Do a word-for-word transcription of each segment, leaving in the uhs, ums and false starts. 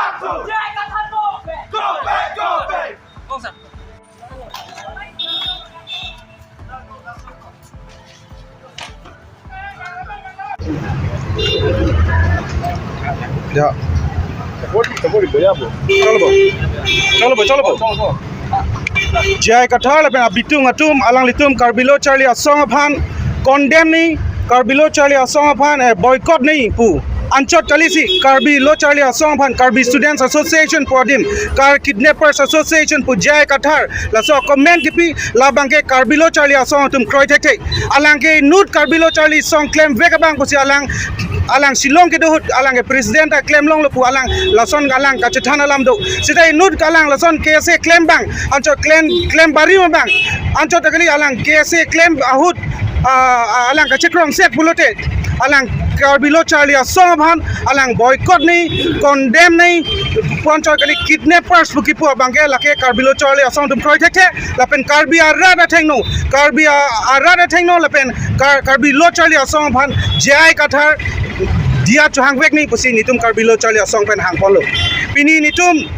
J I Kathar, go back! Go back, go back! Ya. Chalo bo. Chalo bo, chalo bo. J I Kathar lapen abitung atum alanglitum Karbi Lo Charli Asong aphan condemn ni, Karbi Lo Charli Asong aphan, eh, boycott ni pu. Anchot kali si Karbi Lo Charli Asong aphan, Karbi Students Association pu adim, Kar Kidnappers Association pu J I Kathar laso comment kipi, labangke Karbi Lo Charli Asong atum kroi thekthe. Alangke inut Karbi Lo Charli Asong klemvek abang pusi alang, alang Shillong kedo ahut alangke president ta klemlonglo pu alang lason alang kachethan alam do. Seta inut alang lason K S A klem abang, anchot klem, klem barim abang, anchot kali alang K S A klem ahut, ah, ah, alang kachekrong set pulote, alang Karbi Lo Charli Asong aphan alang boycott ni, condemn ni, pu anchot kali kidnappers pu kipu abangke lake Karbi Lo Charli Asong atum kroi thekthe, lapen Karbi arat athengno, Karbi a-, arat athengno lapen Kar-, Karbi Lo Charli Asong aphan J I Kathar diya chohangvek ni pusi netum Karbi Lo Charli Asong pen hangponlo. Pini netum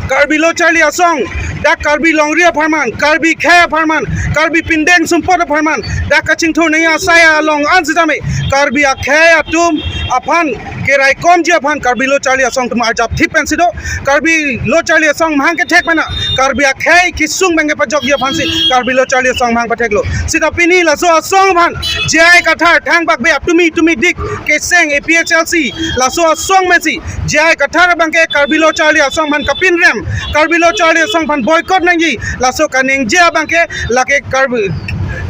Karbi Lo Charli Asong, dak Karbi longri apharman, Karbi akhei apharman, Karbi pindeng sumpot apharman, dak kachingthur nangji asai along an sitame, Karbi akhei atum aphan keraikomji aphan Karbi Lo Charli Asong atum arjap thip pensi do. Karbi Lo Charli Asong amahang kethek mena, Karbi akhei kesung abangke pajokji aphansi Karbi Lo Charli Asong amahang patheklo. Seta pini laso asong aphan J I Kathar thangbak be atumi tumi dik keseng A P H L C laso asong mesi J I Kathar abangke Karbi Lo Charli Asong aphan kapinrem, Karbi Lo Charli Asong aphan boycott nangji, laso kaningje abangke lake Karbi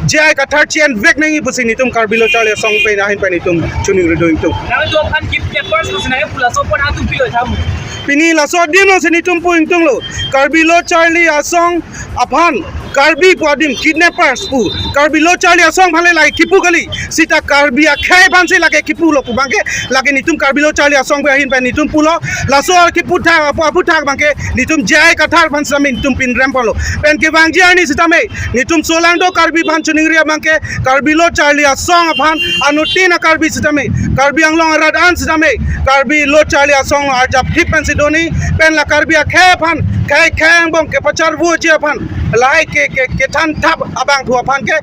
J I Kathar chi-envek nangji pusi netum Karbi Lo Charli Asong pen ahin pen netum choningri do ingtung. Nangtum aphan kidnappers pusi nangpu laso aphan atum pilo tham. Pini laso adim along si netum pu ingtunglo. Karbi Lo Charli Asong aphan Karbi pu adim kidnappers pu, Karbi Lo Charli Asong aphan le lake kipu kali. Seta Karbi akhei aphansi lake kipulo pu abangke lake netum Karbi Lo Charli Asong pen ahin pen netum pulo. Laso kipu thak, apu, apu thak abangke netum J I Kathar aphan sitame netum pinrem ponlo. Pen kevangji arni sitame netum solangdo Karbi aphan choningri abangke Karbi Lo Charli Asong aphan anuttin a-Karbi sitame, Karbi Anglong arat an sitame, Karbi Lo Charli Asong arjap thip pensi do ni, pen la Karbi akhei aphan, khei khei angbong kepacharvoji aphan, lahai ke, ke, kethan thap abangphu aphan ke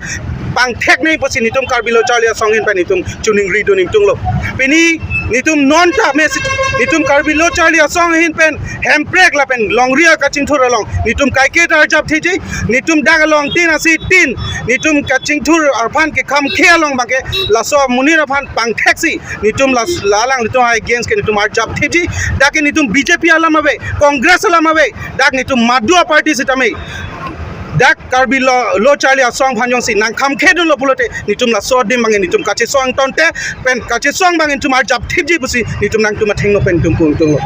pangthek ni pusi netum Karbi Lo Charli Asong ahin pen netum choningri do ingtunglo. Pini netum non ta mesi, netum Karbi Lo Charli Asong ahin pen Hemprek lapen longri akachingthur along netum kaiketa arjap thipji, netum dak along tin asi tin, netum kachingthur aphan kekhamkhe along abangke laso amonit aphan pangtheksi netum las-, la alanglitum against ke netum arjap thipji, dak ke netum B J P alam ave, Congress alam ave, dak netum madu a-party sitame dak Karbi Lo, Lo Charli Asong aphan jongsi nangkhamkhe dunlo pulote netum laso adim abangke netum kachesong tangte pen kachesong abang netum arjap thipji pusi netum nangtum athengno pen netum pu ingtunglo.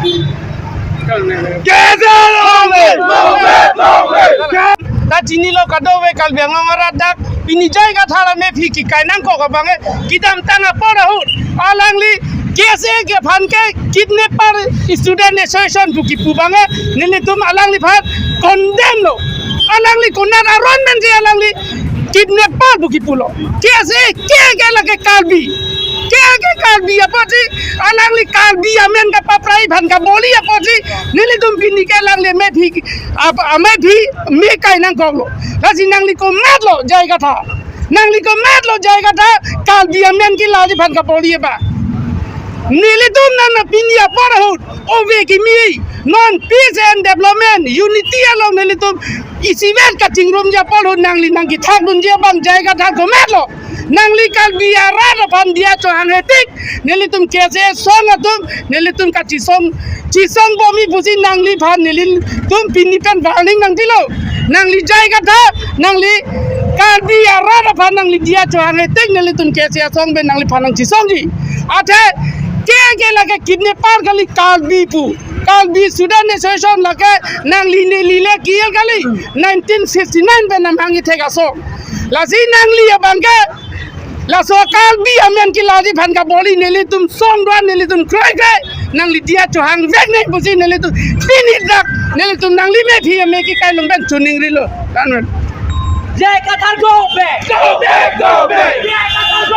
Ta chinilo kadokave Karbi Anglong arat, dak pini J I Kathar amephi kekai nangkok abangke kedamtang apor ahut alangli K S A ke aphan ke kidnapper, Student Association pu kipu abangke nelitum alangliphan condemn lo. Alangli konat aron pen ke alangli kidnapper pu kipulo. K S A ke ke lake Karbi. Ke ke Karbi apotsi, alangli Karbi amen kapaprai aphan kaboli apotsi nelitum pini ke alangli amephi, ap-, amephi me kai nangkoklo. Lasi nangli komatlo J I Kathar. Nangli komatlo J I Kathar, Karbi amen kelangji aphan kaboli abang. Nelitum nana pini apor ahut ove kimi, non peace and development, unity along nelitum isivet kachingrumji apor ahut nangli nangkethak dunji abang J I Kathar komatlo. Nangli Karbi arat aphan diya chohanghe tik, nelitum K S A asong atum, nelitum kachisong, chisong bomi pusi nangliphan nelitum pini pen warning nangpilo. Nangli J I Kathar, nangli Karbi arat aphan nangli diya chohanghe tik, nelitum K S A asong pen nangliphan nangchisongji. Athe ke ke lake kidnapper kali Karbi pu. Karbi Student Association lake nangli neli le kiyel kali nineteen fifty-nine pen namhang ithek asong. Lasi nangli abangke laso Karbi amen kelangji aphan kaboli nelitum song do-an, nelitum kroikre, nangli diya chohangvek nangji pusi nelitum pini dak nelitum nangli mephi ame kekai along pen choningrilo. Kan? J I Kathar go back! Go back, go back! J I Kathar go